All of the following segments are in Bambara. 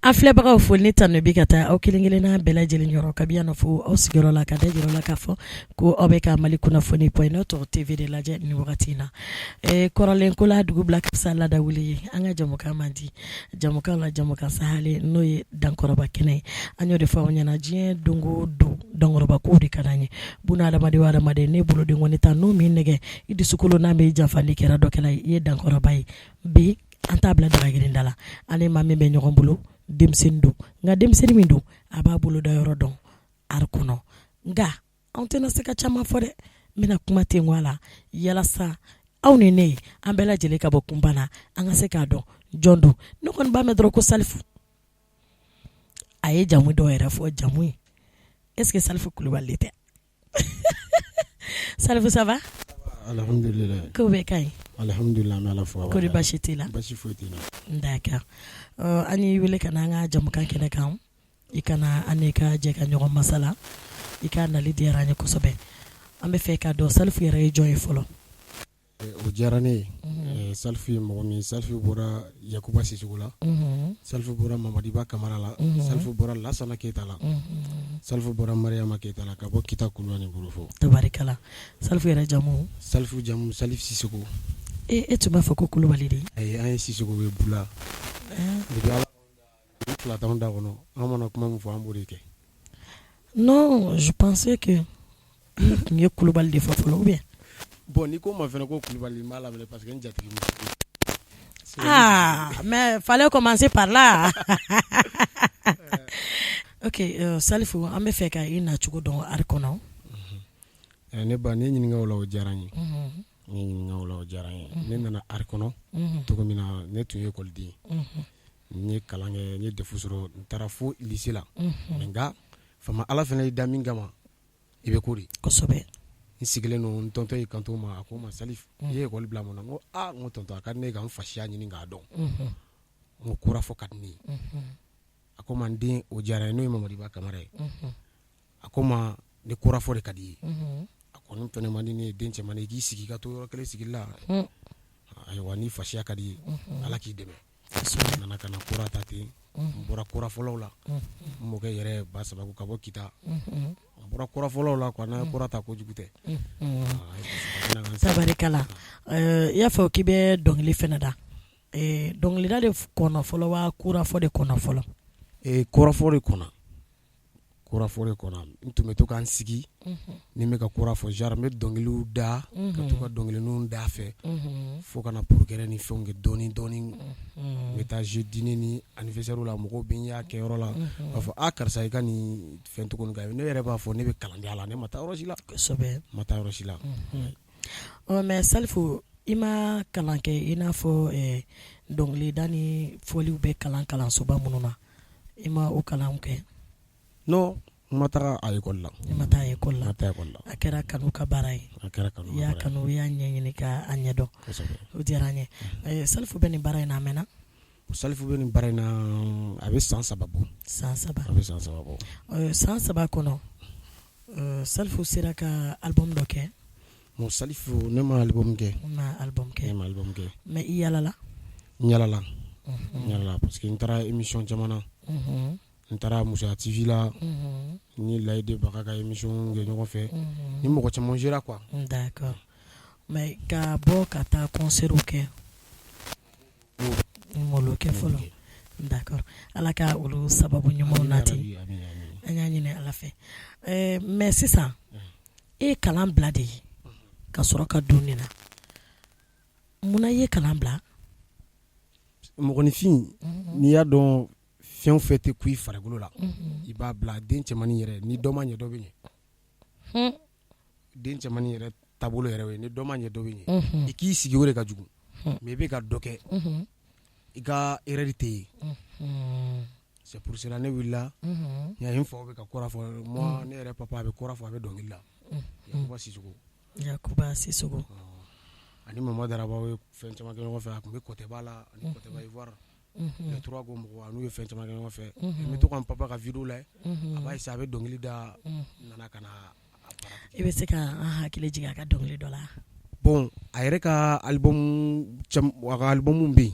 An filɛbagaw, foli ni tanu bi ka taa aw kelen kelenna bɛɛ lajɛlen yɔrɔ, kabi yan fo aw sigiyɔrɔ la, ka da jira la k'a fɔ ko aw bɛ ka Mali kunnafoni point net TV de lajɛ nin wagati in na. Kɔrɔlen ko la dugu bila ka fisa laada wuli ye. An ka jamukan man di jamukan la, jamukan sahalen, n'o ye dankɔrɔba kɛnɛ ye. An y'o de fɔ aw ɲɛna, diɲɛ don o don, dankɔrɔba kow de ka d'an ye. Buna adamaden o adamaden, ne bolodenkɔni ta n'o min nɛgɛ i dusukolo, n'a bɛ janfa, n'i kɛra dɔ kɛla ye, i ye dankɔrɔba ye. Bi an t'a bila daga girin da la. An ni maa min bɛ ɲɔgɔn bolo, denmisɛnnin don, nka denmisɛnnin min don, a b'a boloda yɔrɔ dɔn art kɔnɔ. Nka anw tɛna se ka caman fɔ dɛ. N bɛna kuma ten a la yalasa aw ni ne, an bɛɛ lajɛlen ka bɔ kunba na, an ka se k'a dɔn jɔn don. Ne kɔni b'a mɛn dɔrɔn ko Salifu. A ye jamu dɔw yɛrɛ fɔ, jamu ye, est ce que Salifu Kulubali tɛ? Salifu, ça va? Alhamdulillah. Ko bɛɛ ka ɲi? Alhamdulillah, an bɛ Ala fo. Kɔri baasi t'i la? Baasi foyi tɛ n na. D'accord. An y'i wele ka na an ka jamukan kɛnɛ kan, i kana an n'i ka jɛ ka ɲɔgɔn masala. I ka nali diyara an ye kosɛbɛ. An bɛ fɛ k'a dɔn, Salifu yɛrɛ ye jɔn ye fɔlɔ? O diyara ne ye. Salifu ye mɔgɔ min, Salifu bɔra Yakuba Sisoko la, Salifu bɔra Mamadiba Kamara la, Salifu bɔra Lasana Keyita la, Salifu bɔra Mariama Keyita la, ka bɔ Kita kuluba ni Burufɔ. Tabarikala. Salifu yɛrɛ jamu? Salifu jamu, Salifu Sisoko. E tun b'a fɔ ko Kulubali de. Ayi, an ye Sisoko ye Bula. Depuis Ala fila t'anw da kɔnɔ, an mana kuma min fɔ, an b'o de kɛ. Non, je pensais que i tun ye Kulubali de fɔ fɔlɔ, ou bien? Bon, n'i ko n ma fana ko Kulubali, n b'a laminɛ parce que n jatigi. Ah, mais fallait commencer par là. Ok, Salifu, an bɛ fɛ ka i nacogo dɔn art kɔnɔ. Ne ba, ne ɲininka o la, o diyara n ye. Ne ɲininka o la, o diyara n ye. Ne nana art kɔnɔ cogo min na, ne tun ye école den ye. N ye kalan kɛ, n ye DEF sɔrɔ, n taara fo lycée la. Mais nka faama Ala fana y'i da min kama, i bɛ ko de. N sigilen don, n tonton y'i kanto ma, a ko n ma: "Salif, i ye école bila mun na?" N ko: "Aa," n ko, "tonton, a ka di ne ye ka n fasiya ɲini k'a dɔn." N ko kura fɔ ka di ne ye. A ko ma: "N den, o diyara n ye." N'o ye Mamadiba Kamara ye. A ko ma: "Ni kura fɔ de ka di i ye, a kɔni fana man di ne ye. Den cɛmannin, i k'i sigi i ka to yɔrɔ kelen sigili la. Ayiwa, ni fasiya ka di i ye, Ala k'i dɛmɛ." N nana ka na kura ta ten. N bɔra kura fɔlɔw la, n mɔkɛ yɛrɛ ba sababu, ka bɔ Kita. N bɔra kura fɔlɔw la quoi. N'an ye kura ta, kojugu tɛ. Tabarikala. I y'a fɔ k'i bɛ dɔnkili fana da. Dɔnkilida de kɔnɔ fɔlɔ wa, kura fɔ de kɔnɔ fɔlɔ? Kura fɔ de kɔnɔ, kura fɔ de kɔnɔ. N tun bɛ to ka n sigi ni n bɛ ka kura fɔ, genre n bɛ dɔnkiliw da, ka to ka dɔnkiliniw da fɛ, fo ka na progrès ni fɛnw kɛ dɔɔni dɔɔni. N bɛ taa jeu dîner ni anniversaire la, mɔgɔw bɛ n y'a kɛyɔrɔ la, u b'a fɔ: "A karisa, i ka nin fɛn cogo nin ka ɲi." Ne yɛrɛ b'a fɔ ne bɛ kalandenya la, ne ma taa yɔrɔ si la. N ma taa yɔrɔ si la. Ɔ, mais Salifu, i ma kalan kɛ i n'a fɔ dɔnkilida ni fɔliw bɛ kalan kalansoba minnu na, i ma o kalan kɛ? Non, n ma taga a école la. I ma taa école la. N ma taa école la. A kɛra kanu ka baara ye. A kɛra kanu. I y'a kanu, i y'a ɲɛɲini k'a ɲɛdɔn. O diyara n ye. Salifu bɛ nin baara in na, a mɛnna? Salifu bɛ nin baara in na, a bɛ san 3 bɔ. San 3. A bɛ san 3 bɔ. San 3 kɔnɔ, Salifu sera ka album dɔ kɛ? Bon, Salifu, ne ma album kɛ. I ma album kɛ. Ne ma album kɛ. Mais i yaalala? N yaalala, n yaalala, parce que n taara émission caman na. N taara Musoya TV la, n ni Layide Baga ka émission kɛ ɲɔgɔn fɛ, ni mɔgɔ caman sera quoi. D'accord, mais ka bɔ ka taa concert kɛ, i m'olu kɛ fɔlɔ. D'accord, Ala ka olu sababu ɲumanw nati, an y'a ɲini Ala fɛ. Mais sisan, e ye kalan bila de ye ka sɔrɔ ka don nin na. Munna i ye kalan bila? Mɔgɔninfin, n'i y'a dɔn fɛn o fɛn tɛ ku i farikolo la, i b'a bila. Den cɛmannin yɛrɛ, ni dɔ ma ɲɛ, dɔ bɛ ɲɛ. Den cɛmannin yɛrɛ taabolo yɛrɛ ye, ni dɔ ma ɲɛ, dɔ bɛ ɲɛ. I k'i sigi, o de ka jugu. Mais i bɛ ka dɔ kɛ, i ka erreur tɛ yen. C'est pour cela ne wulila. N y'a ye n faw bɛ ka kura fɔ. Moi, ne yɛrɛ papa, a bɛ kura fɔ, a bɛ dɔnkili la, Yakuba Sisoko. Yakuba Sisoko. Ani Mama Daraba ye fɛn caman kɛ ɲɔgɔn fɛ. A tun bɛ Kɔtɛba la, ani Kɔtɛba Ivoire, les trois go mɔgɔw, a n'u ye fɛn caman kɛ ɲɔgɔn fɛ. N bɛ to ka n papa ka vidéo lajɛ, a b'a essayer, a bɛ dɔnkili da. N nana ka na. I bɛ se ka an hakili jigin a ka dɔnkili dɔ la? Bon, a yɛrɛ ka album a ka album bɛ yen,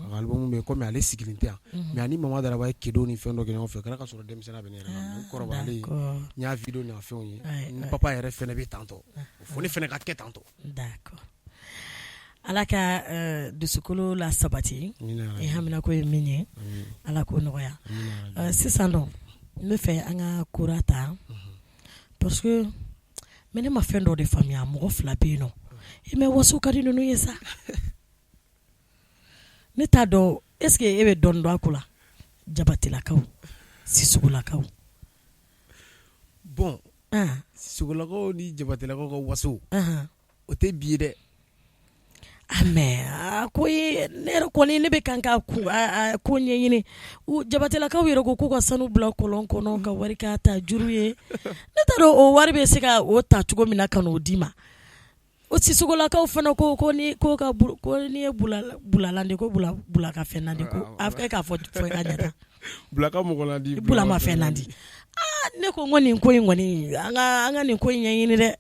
a ka album bɛ yen komi ale sigilen tɛ yan, mais ani Mama Daraba ye kedo ni fɛn dɔ kɛ ɲɔgɔn fɛ, o kɛra ka sɔrɔ denmisɛnninya bɛ ne yɛrɛ la, n kɔrɔbayalen n y'a vidéo n'a fɛnw ye, n papa yɛrɛ fana bɛ tan tɔ, fo ne fana ka kɛ tan tɔ. D'accord, Ala ka dusukolo la sabati, i haminako ye min ye Ala k'o nɔgɔya. Sisan nɔ n bɛ fɛ an ka kora ta parce que mais ne ma fɛn dɔ de faamuya, mɔgɔ fila bɛ yen nɔ i mais waso ka di ninnu ye sa, ne t'a dɔn est ce que e bɛ dɔɔnin dɔn a ko la, Jabatelakaw, Sisɔkɔlakaw. Bon, Sisɔkɔlakaw ni Jabatelakaw ka waso, o tɛ bi ye dɛ. Ah mais a ko ye ne yɛrɛ kɔni ne bɛ kan ka ko ɲɛɲini, Jabatelakaw yɛrɛ ko k'u ka sanu bila kɔlɔn kɔnɔ ka wari k'a ta juru ye, ne t'a dɔn o wari bɛ se ka o ta cogo min na ka n'o d'i ma, o Sisɔkɔlakaw fana ko ko ni ko ka ko n'i ye bulalan de ko bula ka fɛn di ko e k'a fɔ fɔ i ka ɲɛ bula ka mɔgɔ di bula ma fɛn di aa ne ko n ko nin ko in kɔni an ka nin ko in ɲɛɲini dɛ.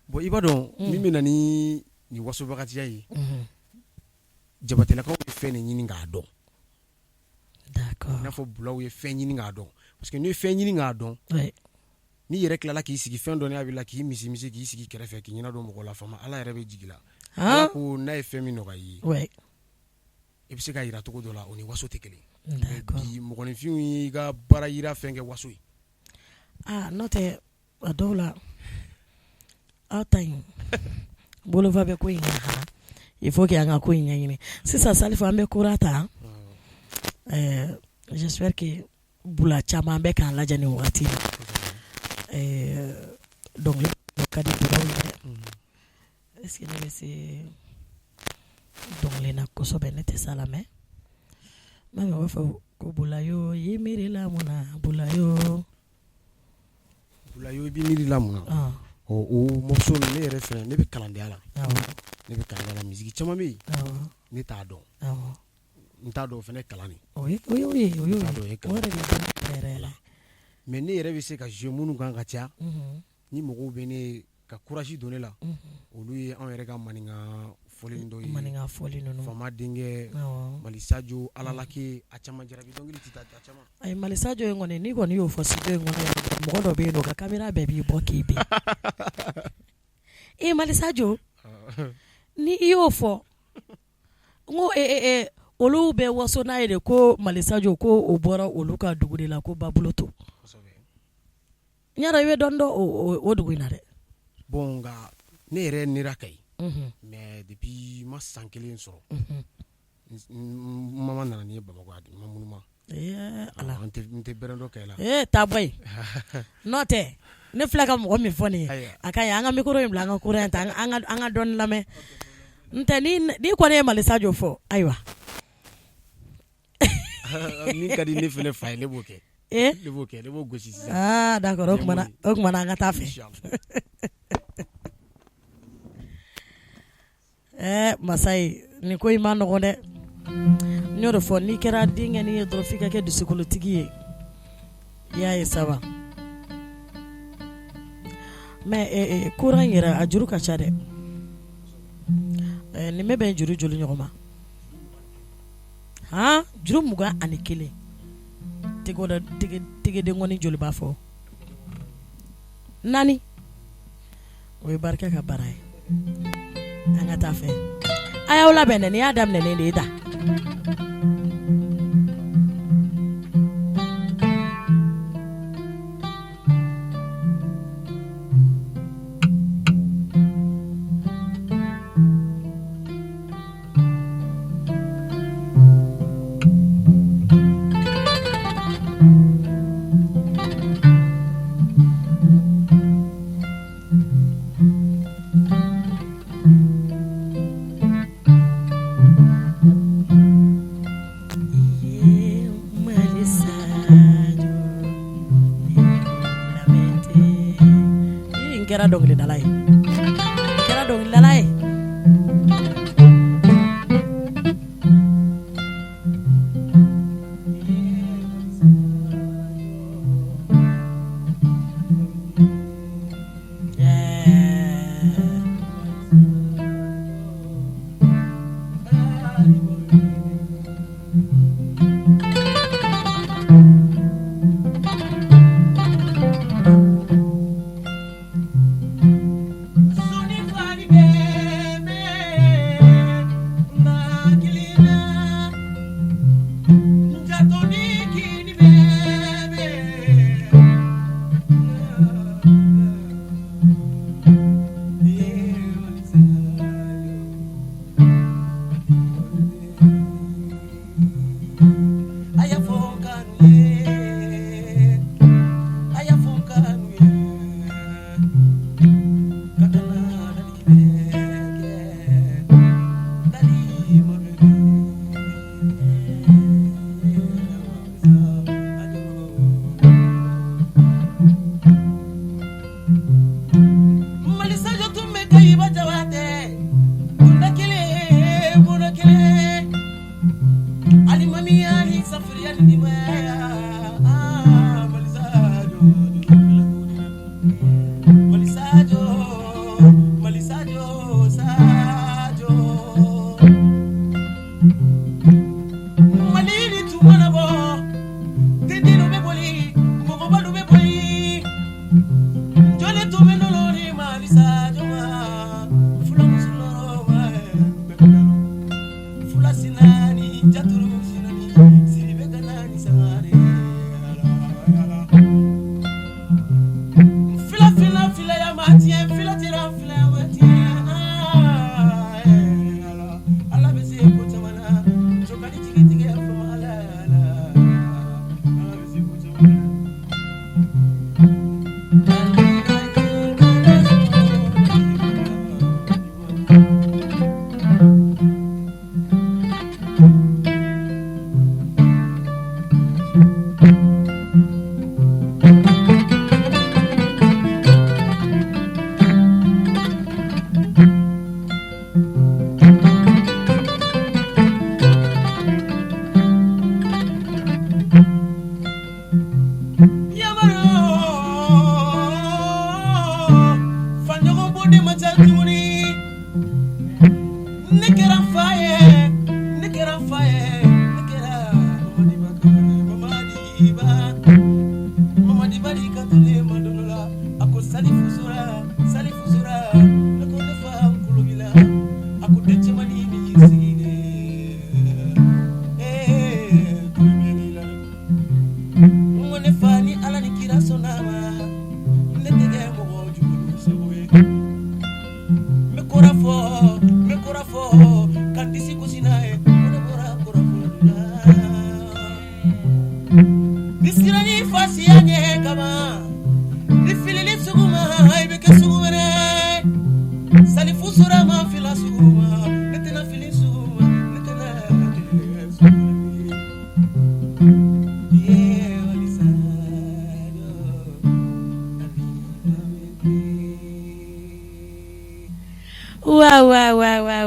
Bon i b'a dɔn min bɛ na ni nin wasobagatiya ye, Jabatelakaw ye fɛn de ɲini k'a dɔn, d'accord, i n'a fɔ bulaw ye fɛn ɲini k'a dɔn parce que n'i ye fɛn ɲini k'a dɔn, n'i yɛrɛ tilala k'i sigi fɛn dɔnniya b'i la k'i misimisi k'i sigi kɛrɛfɛ k'i ɲɛna don mɔgɔ la, faama Ala yɛrɛ bɛ jigin i la, Ala ko n'a ye fɛn min nɔgɔya i ye, i bɛ se k'a jira cogo dɔ la o ni waso tɛ kelen bi mɔgɔninfinw y'i ka baara jira fɛn kɛ waso ye, aa n'o tɛ a dɔw la aw ta in bolofa bɛ ko in kan, il faut que an ka ko in ɲɛɲini sisan Salifu an bɛ kura ta, j'espère que bula caman bɛ k'an lajɛ nin wagati in na, dɔnkili ka di bulaw ye dɛ, est ce que ne bɛ se dɔnkili na kosɛbɛ ne tɛ s'a la mais n b'a fɔ ko bulayo i miirila mun na bulayo Bulayo i b'i miirila mun na, ɔ o morceau ne yɛrɛ fɛ ne bɛ kalandenya la, ne bɛ kalandenya la musique caman bɛ yen ne t'a dɔn, n t'a dɔn o fana ye kalan de ye, o ye o ye o yɛrɛ la mais ne yɛrɛ bɛ se ka jouer minnu kan ka caya ni mɔgɔw bɛ ne ka courage don ne la, olu ye anw yɛrɛ ka maninka fɔlen dɔ ye, maninka fɔlen ninnu, faama denkɛ, Mali Sajo, Alalake, a caman jarabi dɔnkili tɛ taa a caman. Ayi Mali Sajo in kɔni n'i kɔni y'o fɔ studio in kɔnɔ yan mɔgɔ dɔ bɛ yen nɔ o ka caméra bɛɛ b'i bɔ k'i bin e Mali Sajo ni i y'o fɔ n ko olu bɛ waso n'a ye de ko Mali Sajo ko o bɔra olu ka dugu de la ko Babuloto. N y'a dɔn i bɛ dɔɔnin dɔn o dugu in na dɛ. Bon nka ne yɛrɛ nera Kayi, unhun, mais depuis n ma san kelen sɔrɔ, unhun, n maman nana ni n ye Bamakɔ yan n ma munuma, ee Ala, n tɛ bɛrɛ dɔn Kayi la, ee taa bɔ yen n'o tɛ ne filɛ ka mɔgɔ min fɔ nin ye a ka ɲi an ka micro in bila an ka kura in ta an ka dɔɔnin lamɛn n tɛ n'i kɔni ye Mali Sajo fɔ ayiwa Min ka di ne fana fa ye ne b'o kɛ ne b'o kɛ ne b'o gosi sisan aa d'accord o tuma na an ka taa fɛ ɛɛ Masayi nin ko in ma nɔgɔn dɛ n y'o de fɔ n'i kɛra denkɛnin ye dɔrɔn f'i ka kɛ dusukolotigi ye i y'a ye saba mais kora in yɛrɛ a juru ka ca dɛ nin bɛ bɛn juru joli ɲɔgɔn ma han juru 21 tɛgɛdenkɔni joli b'a fɔ naani o ye barika ka baara ye an ka taa fɛ a y'aw labɛn dɛ nin y'a daminɛnen de ye da N kɛra dɔnkilidala ye n kɛra dɔnkilidala ye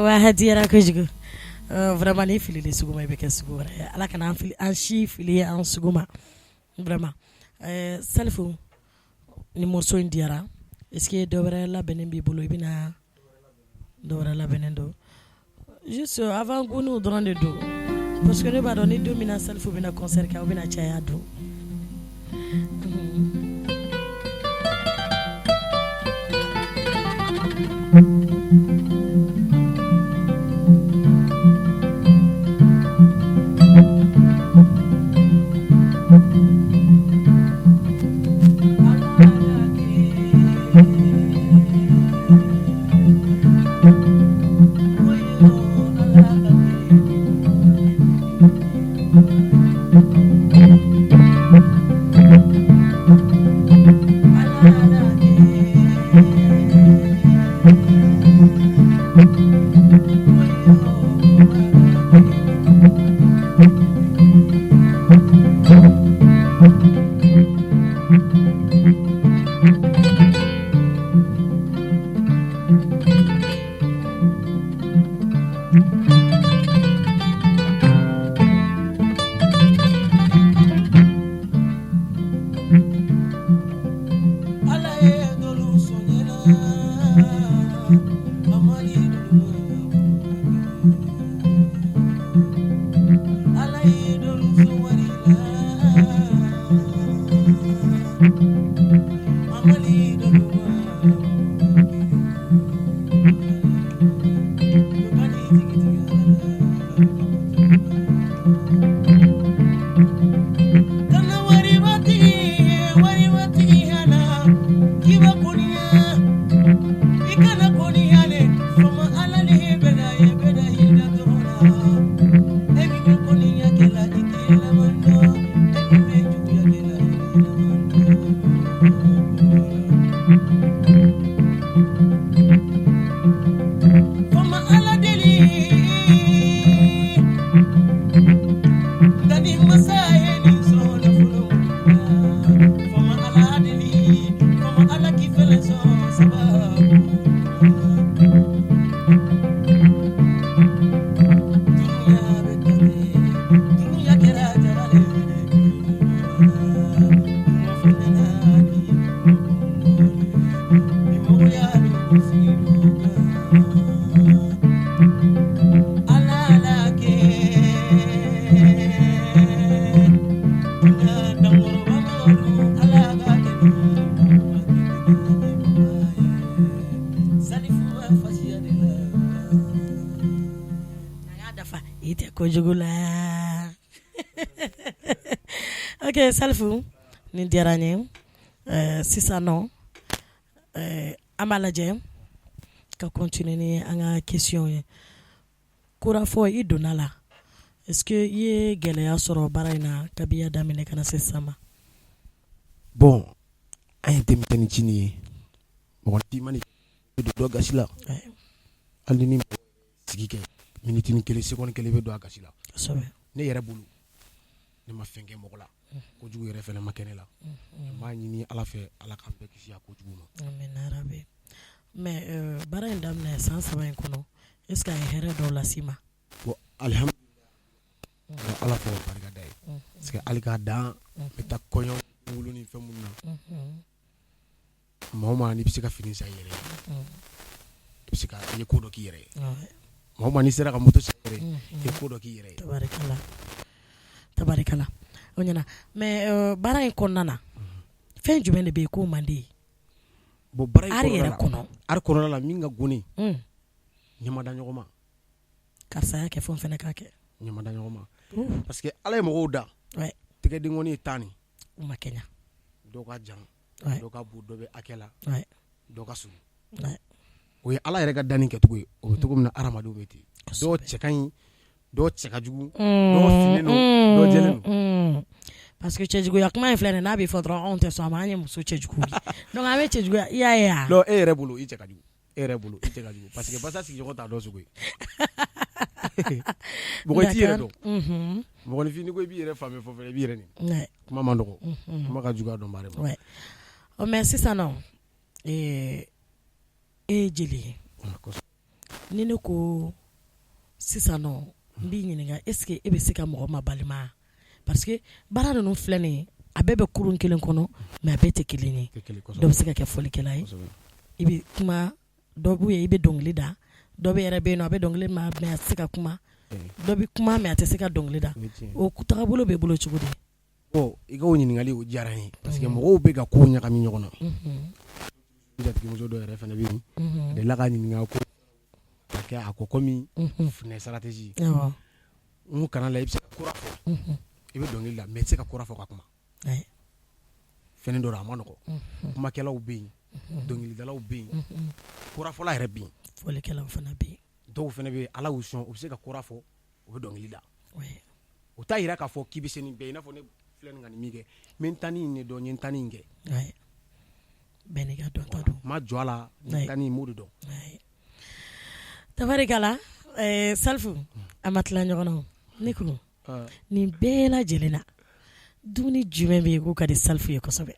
Wa diyara kojugu. Vraiment n'i filila sugu ma i bɛ kɛ sugu wɛrɛ ye. Ala kana an fili, an si fili an sugu ma. Vraiment Salifu, ni morceau in diyara est ce que dɔ wɛrɛ labɛnnen b'i bolo i bɛna dɔ wɛrɛ labɛnnen don juste avant goût dɔrɔn de don parce que ne b'a dɔn ni don min na Salifu bɛna concert kɛ aw bɛna caya don. Kojugu la. Ok Salifu, nin diyara n ye. Sisan nɔ An b'a lajɛ ka continuer ni an ka question ye. Kora fɔ i donna la, est-ce que i ye gɛlɛya sɔrɔ baara in na kabi i y'a daminɛ ka na se sisan ma? Bon, an ye denmisɛnnin cinin ye, mɔgɔ mana don dɔ gasi la, hali ni sigi kɛ minute kelen, seconde kelen, bɛ don a gasi la. Ne yɛrɛ bolo, ne ma fɛn kɛ mɔgɔ la, kojugu yɛrɛ fana ma kɛ ne la. N b'a ɲini Ala fɛ, Ala k'an bɛɛ kisi a kojugu ma. Mais baara in daminɛ san 3 in kɔnɔ, est ce que a ye hɛrɛ dɔw las'i ma? Bon, alihamudulila, Ala fo barika da ye, parce que hali k'a dan n bɛ taa kɔɲɔ wolo ni fɛn minnu na, maa o maa n'i bɛ se ka fini san i yɛrɛ ye, i bɛ se ka i ye ko dɔ k'i yɛrɛ ye. Maa o maa n'i sera ka moto san i yɛrɛ ye, i ye ko dɔ k'i yɛrɛ ye. Tabarikala, tabarikala, o ɲɛna. Mais baara in kɔnɔna na, fɛn jumɛn de bɛ yen k'o man di ye? Bon, baara in yɛrɛ kɔnɔ, art kɔnɔna la, min ka go ne ye, ɲɛmada ɲɔgɔn ma. Karisa y'a kɛ, fo n fana k'a kɛ. Ɲɛmada ɲɔgɔn ma, parce que Ala ye mɔgɔw da, tɛgɛdenkɔni ye 10 de, u ma kɛɲɛ. Dɔw ka jan, dɔw ka bon, dɔ bɛ hakɛ la, dɔ ka surun. O ye Ala yɛrɛ ka danni kɛcogo ye. O bɛ cogo min na, hadamadenw bɛ ten. Dɔw cɛ ka ɲi, dɔw cɛ ka jugu, dɔw finnen don, dɔw jɛlen don. Parce que cɛjuguya kuma in filɛ nin, n'a bɛ fɔ dɔrɔn, anw tɛ sɔn a ma. An ye muso cɛjugu ye, donc an bɛ cɛjuguya, i y'a ye wa? Non, e yɛrɛ bolo, i cɛ ka jugu. E yɛrɛ bolo, i cɛ ka jugu, parce que basa sigiɲɔgɔn t'a dɔn sogo ye. Mɔgɔ i t'i yɛrɛ dɔn. Mɔgɔninfin, n'i ko i b'i yɛrɛ fan bɛɛ fɔ fɛnɛ, i b'i yɛrɛ nɛni. Kuma man nɔgɔ, kuma ka jugu a dɔnbaa ma. Mais sisan nɔ, e ye jeli ye. Ni ne ko sisan nɔ, n b'i ɲininka, est ce que e bɛ se ka mɔgɔ ma balima? Parce que baara ninnu filɛ nin ye, a bɛɛ bɛ kurun kelen kɔnɔ, mais a bɛɛ tɛ kelen ye. Dɔ bɛ se ka kɛ fɔlikɛla ye, i bɛ kuma, dɔ bɛ yen, i bɛ dɔnkili da, dɔ bɛ yɛrɛ bɛ yen nɔ, a bɛ dɔnkili ma, mais a tɛ se ka kuma, dɔ bɛ kuma, mais a tɛ se ka dɔnkili da. O tagabolo bɛ bolo cogo di? Bon, i ka o ɲininkali, o diyara n ye, parce que mɔgɔw bɛ ka kow ɲagami ɲɔgɔn na. Jatigimuso dɔ yɛrɛ fana bɛ yen, a delila ka ɲininka ko ka kɛ a ko komi funɛ stratégie. N ko kana la, i bɛ se ka kura fɔ, i bɛ dɔnkili da, mais i tɛ se ka kura fɔ ka kuma. Fɛn dɔ, a ma nɔgɔ. Kumakɛlaw bɛ yen, dɔnkilidalaw bɛ yen, kurafɔla yɛrɛ bɛ yen, fɔlikɛlaw fana bɛ yen. Dɔw fana bɛ yen, Ala y'u sɔn, u bɛ se ka kura fɔ, u bɛ dɔnkili da. O t'a jira k'a fɔ k'i bɛ se nin bɛɛ. I n'a fɔ ne filɛ nin ka nin min kɛ, n bɛ n tanin in de dɔn, n ye n tanin in kɛ. Bɛɛ n'i ka dɔnta don. N ma jɔ a la, n tanin, n b'o de dɔn. Tabarikala, Salifu, an ma tila ɲɔgɔn na. Ne ko nin bɛɛ lajɛlen na, dumuni jumɛn bɛ yen k'o ka di Salifu ye kosɛbɛ?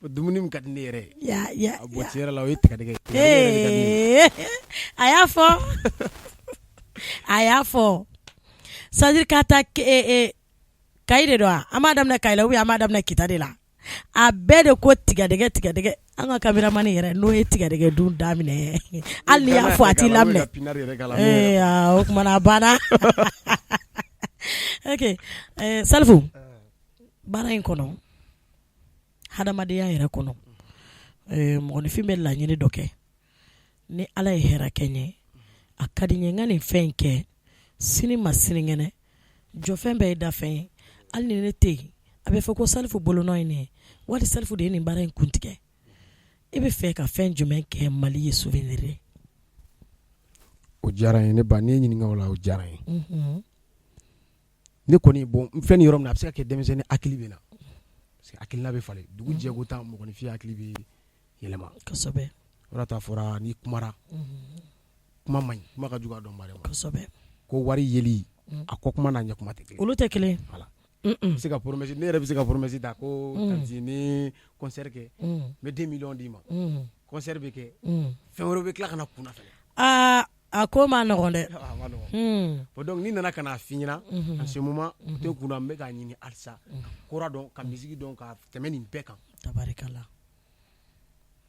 Dumuni min ka di ne yɛrɛ ye, bon, tiɲɛ yɛrɛ la, o ye tigadɛgɛ ye. A y'a fɔ, a y'a fɔ, c'est à dire k'a ta Kayi de don wa? An b'a daminɛ Kayi la ou bien an b'a daminɛ Kita de la? A bɛɛ de ko tigadɛgɛ, tigadɛgɛ. An ka caméraman yɛrɛ, n'o ye tigadɛgɛ dun daminɛ, hali n'i y'a fɔ, a t'i laminɛ. O tuma na, a banna. Ok, Salifu, baara in kɔnɔ, hadamadenya yɛrɛ kɔnɔ, mɔgɔninfin bɛ laɲini dɔ kɛ. Ni Ala ye hɛrɛ kɛ n ye, a ka di n ye n ka nin fɛn in kɛ sini ma sinikɛnɛ. Jɔfɛn bɛɛ ye dafɛn ye. Hali ni ne tɛ yen, a bɛ fɔ ko Salifu bolonɔ ye nin ye, wali Salifu de ye nin baara in kuntigɛ. E bɛ fɛ ka fɛn jumɛn kɛ Mali ye souvenir ye? O diyara n ye, ne ba. N'i ye ɲininka o la, o diyara n ye. Ne kɔni, bon, n filɛ nin yɔrɔ min na, a bɛ se ka kɛ denmisɛnnin hakili bɛ na, parce que hakilina bɛ falen. Dugu jɛko tan, mɔgɔninfin hakili bɛ yɛlɛma. O de ta fɔra, n'i kumara, kuma man ɲi, kuma ka jugu a dɔnbaa ma. Ko wari yeli, a kɔ kuma n'a ɲɛ kuma tɛ kelen. Olu tɛ kelen. Voilà, bɛ se ka promesse, ne yɛrɛ bɛ se ka promesse ta ko tantie, ni concert kɛ, n bɛ 2 millions d'i ma. Concert bɛ kɛ, fɛn wɛrɛ bɛ tila ka na kunna fɛnɛ. Aa, a ko ma nɔgɔn dɛ. A ma nɔgɔn. Bon, donc n'i nana ka n'a f'i ɲɛna, en ce moment, o tɛ kunna. N bɛ k'a ɲini halisa ka kora dɔn, ka musique dɔn, ka tɛmɛ nin bɛɛ kan. Tabarikala.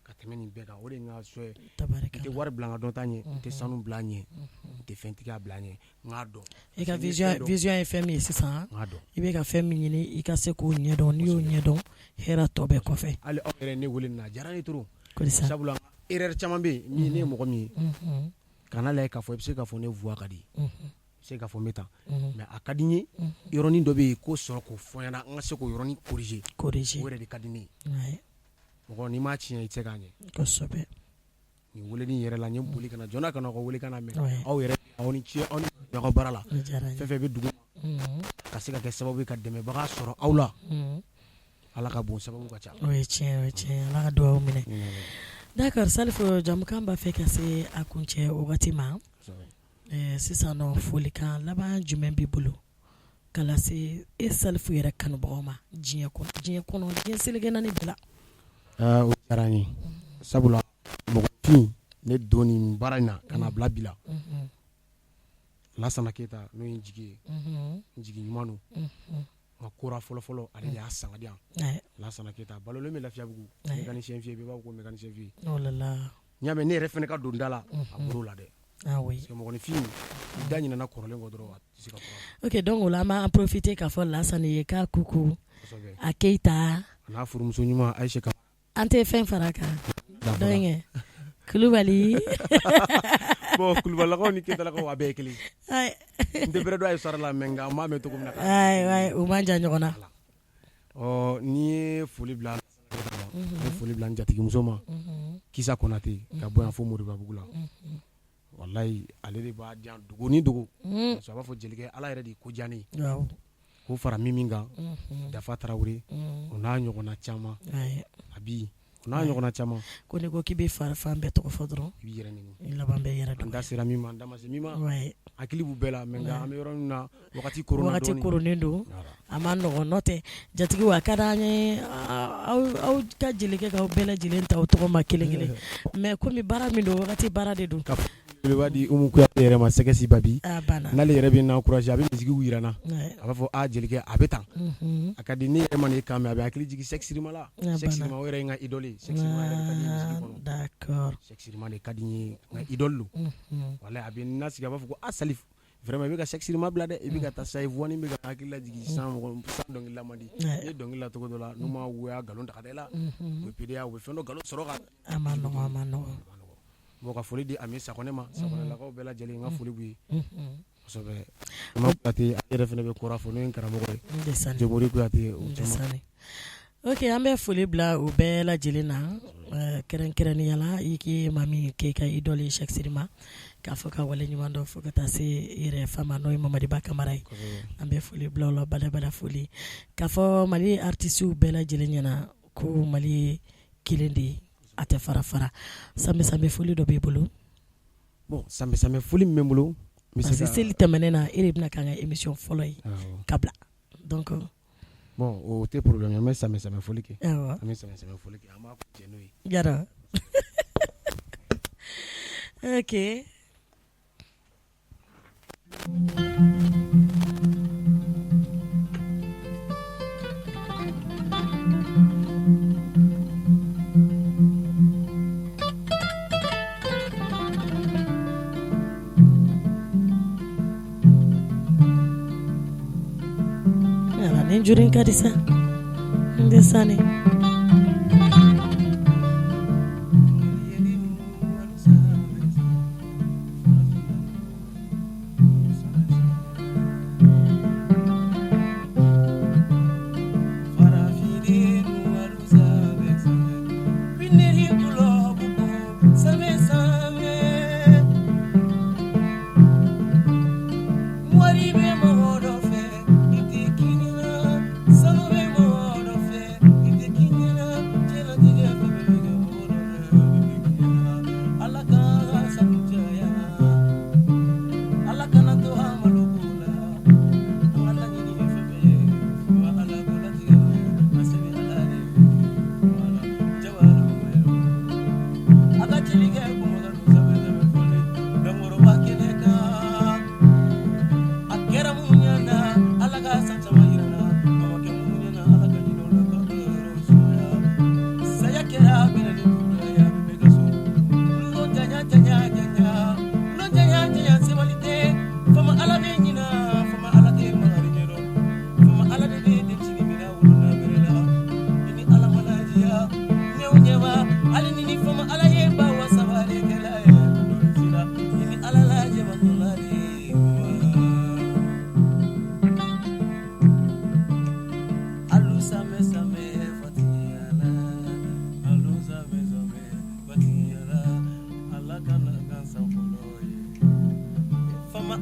Ka tɛmɛ nin bɛɛ kan, o de ye n ka souhait ye. N tɛ wari bila n ka dɔnta ɲɛ, n tɛ sanu bila ɲɛ, n tɛ fɛntigiya bila ɲɛ, n k'a dɔn. I ka vision ye fɛn min ye sisan, i bɛ ka fɛn min ɲini, i ka se k'o ɲɛdɔn. N'i y'o ɲɛdɔn, hɛrɛ tɔ bɛɛ kɔfɛ. Hali aw yɛrɛ, ne wele nin na, a diyara n ye trop, sabula erreur caman bɛ yen min ne ye mɔgɔ min ye, kana lajɛ k'a fɔ i bɛ se k'a fɔ ne voix ka di, i bɛ se k'a fɔ n bɛ tan, mais a ka di n ye yɔrɔnin dɔ bɛ yen k'o sɔrɔ k'o fɔ n ɲɛna, n ka se k'o yɔrɔnin corriger. Corriger. O yɛrɛ de ka di ne ye. Mɔgɔ, n'i m'a tiɲɛ, i tɛ se k'a ɲɛ. Kosɛbɛ. Nin weleli yɛrɛ la n ye boli ka na joona ka na ka weele kan mɛn aw yɛrɛ aw ni ce aw ni ka baara la fɛn fɛn bɛ dugu ka se ka kɛ sababu ka dɛmɛbaga sɔrɔ aw la ala ka bon sababu ka ca o ye tiɲɛ tiɲɛ ala ka dugawu minɛ d'accord Salifu jamukan b'a fɛ ka se a kuncɛ wagati ma sisan nɔ folikan laban jumɛn b'i bolo ka lase e Salifu yɛrɛ kanubagaw ma diɲɛ kɔnɔ diɲɛ kɔnɔ diɲɛ seleke naani bɛɛ la o diyara n ye sabula mɔgɔfin ne don nin baara in na ka na bila bi la Lasana Keyita n'o ye n jigi ye n jigi ɲuman don n ka kora fɔlɔfɔlɔ ale de y'a san k'a di yan Lasana Keyita balolen bɛ Lafiyabugu mécanicien vieux bɛɛ b'a fɔ ko mécanicien vieux n y'a mɛn ne yɛrɛ fana ka don da la a bɔr'o la dɛ parce que mɔgɔninfin i da ɲinɛna kɔrɔlen kɔ dɔrɔn a tɛ se ka kɔrɔ ok donc o la an b'an profiter k'a fɔ Lasana ye k'a kuku a Keyita a n'a furumuso ɲuman Ayise Kamara an tɛ fɛn fara a kan dɔ Kulubali bon Kulubalilakaw ni Keyitalakaw a bɛɛ ye kelen n tɛ bɛrɛ dɔn a histoire la mais nka n b'a mɛn cogo min na u man jan ɲɔgɔn na ɔ n'i ye foli bila n bɛ foli bila n jatigimuso ma Kisa Konate ka bɔ yan fo Moribabugu la walayi ale de b'a di yan dogo ni dogo a b'a fɔ jelikɛ ala yɛrɛ de ko diya ne ye k'o fara min kan Dafa Tarawele o n'a ɲɔgɔnna caman a bi o n'a ɲɔgɔnna caman ko n'i ko k'i bɛ fara fan bɛɛ tɔgɔ fɔ dɔrɔn i b'i yɛrɛ nɛni i laban bɛ yɛrɛ an da sera min ma an da ma se min ma hakili b'u bɛɛ la mais nka an bɛ yɔrɔ min na wagati wagati koronnen don a ma nɔgɔn n'o tɛ jatigi a ka di an ye aw ka jelikɛ k'aw bɛɛ lajɛlen ta aw tɔgɔ ma kelen kelen mais komi baara min don wagati baara de don ka foli di Umu Kuyate yɛrɛ ma sɛgɛsi babi n'ale yɛrɛ bɛ n encourager a bɛ musique jira n na a b'a fɔ a jelikɛ a bɛ tan a ka di ne yɛrɛ ma nin kan mɛn a bɛ hakili jigin Sɛki Sirima la Sɛki Sirima o yɛrɛ ye n ka idole ye Sɛki Sirima yɛrɛ de ka di n ye musique kɔnɔ d'accord Sɛki Sirima de ka di n ye n ka idole don walahi a bɛ n lasigi a b'a fɔ ko a Salif vraiment i bɛ ka Sɛki Sirima bila dɛ i bɛ ka taa sa i voix nin bɛ ka hakili lajigin san mɔgɔ san dɔnkilida man di n'i ye dɔnkili la cogo dɔ la n'u ma wuya nkalon ta ka da i la u bɛ PDA u bɛ fɛn dɔ nkalon sɔrɔ ka a ma nɔgɔn a ma nɔgɔn bon ka foli di Ami Sakɔnɛ ma Sakɔnɛlakaw bɛɛ lajɛlen n ka foli b'u ye kosɛbɛ Mama Kuyate ale yɛrɛ fana bɛ kora fɔ n'o ye n karamɔgɔ ye Jomori Kuyate o caman ok an bɛ foli bila u bɛɛ lajɛlen na kɛrɛnkɛrɛnnenya la i k'i maa min k'i ka idole ye Sɛki Sirima k'a fɔ ka wale ɲuman dɔn fo ka taa se i yɛrɛ fa ma n'o ye Mamadiba Kamara ye an bɛ foli bila o la badabada foli k'a fɔ Mali artistes bɛɛ lajɛlen ɲɛna ko Mali ye kelen de ye a tɛ fara fara sanbɛ sanbɛ foli dɔ b'i bolo bon sanbɛ sanbɛ foli min bɛ n bolo parce que seli tɛmɛnen na e de bɛna k'an ka émission fɔlɔ ye ka bila donc bon o tɛ problème ye an bɛ sanbɛ sanbɛ foli kɛ an bɛ sanbɛ sanbɛ foli kɛ an b'a kuncɛ n'o ye jara ok Nin juru in ka di sa n tɛ sani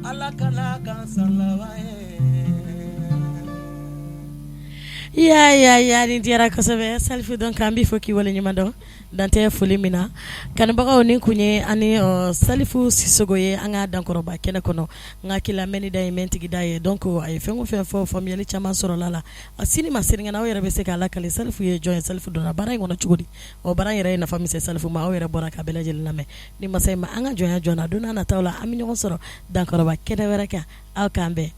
Ala kana k'an san laban ye. Ya ya ya nin diyara kosɛbɛ Salifu donc an b'i fo k'i waleɲuman dɔn dan tɛ foli min na kanubagaw nin kun ye ani Salifu Sisoko ye an ka dankɔrɔba kɛnɛ kɔnɔ n hakili la mɛn ni da ye mɛn tigi da ye donc a ye fɛn o fɛn fɔ faamuyali caman sɔrɔla la a sini ma sinikɛnɛ aw yɛrɛ bɛ se k'a lakale Salifu ye jɔn ye Salifu donna baara in kɔnɔ cogo di o baara yɛrɛ ye nafa min se Salifu ma aw yɛrɛ bɔra ka bɛɛ lajɛlen lamɛn ni masa in ma an ka jɔnya jɔ an na don n'a nataw la an bɛ ɲɔgɔn sɔrɔ dankɔrɔba kɛnɛ wɛrɛ kan aw k'an bɛn.